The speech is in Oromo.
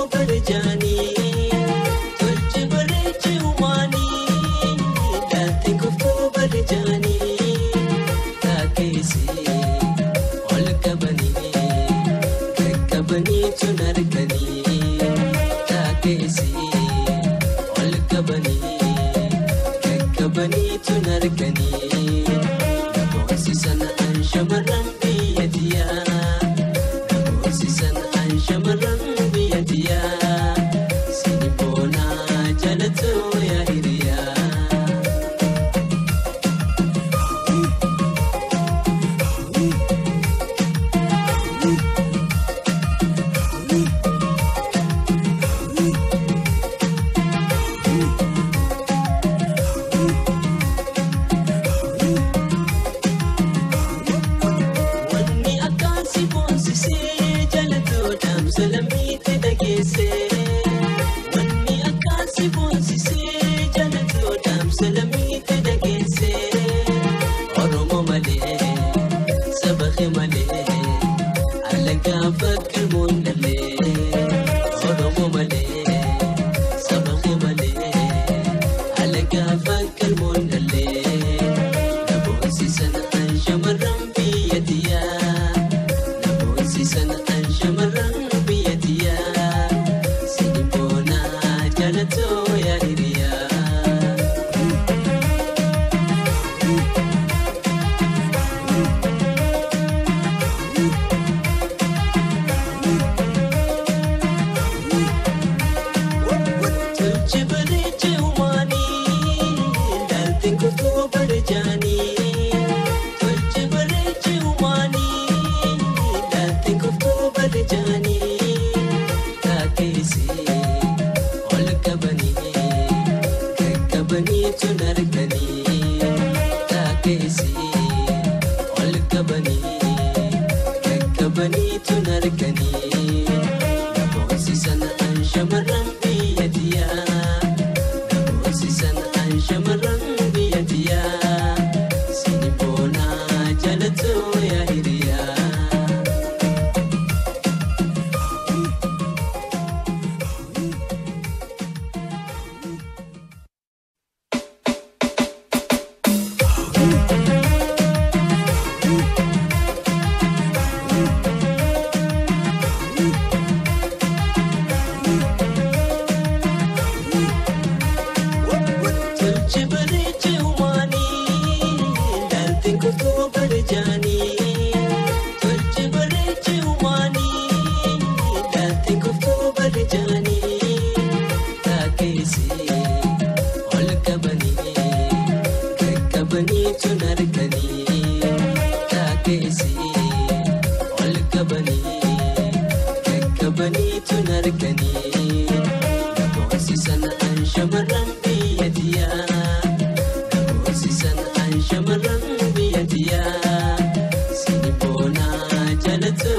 koftuu barjaanii tolche bareeche uumaanii laaltiin koftuu barjaanii taakeessee ol qabanii qaqqabanii tun arganii taakeessee ol qabanii qaqqabanii tun arganii namoosisan an shamarran biyya tiyyaa. Namoosisan an shamarran biyya tiyyaa sini boonaa jalatoo yaa hiriyaa. Wanni akkaan si boonsisee jalatoo dhaamsa lammiitti dhageessee. Wanni akkaan si boonsisee jalatoo dhaamsa lammiitti dhageessee. Oromoo malee saba kee malee alagaa fakkamuun dhalee. Oromoo malee saba kee malee alagaa fakkamuun dhalee. Namoosisan an shamarran biyya tiyyaa. Namoosisan an shamarran biyya tiyyaa. Sini boonaa jalatoo yaa hiriyaa. Tolche bareeche uumaanii laaltiin koftuu barjaanii. Tolche bareeche uumaanii laaltiin koftuu barjaanii. Taakeessee ol qabanii qaqqabanii tun arganii. Taakeessee ol qabanii qaqqabanii tun arganii. Namoosisan an shamarran biyya tiyyaa. Namoosisan an shamarran biyya tiyyaa. Sini boonaa jalatoo yaa hiriyaa. Tolche bareeche uumaanii laaltiin koftuu barjaanii. Tolche bareeche uumaanii laaltiin koftuu barjaanii. Taakeessee ol qabanii qaqqabanii tun arganii. Taakeessee ol qabanii qaqqabanii tun arganii. Namoosisan an shamarran biyya tiyyaa. Namoosisan an shamarran biyya tiyyaa. Sini boonaa jalatoo.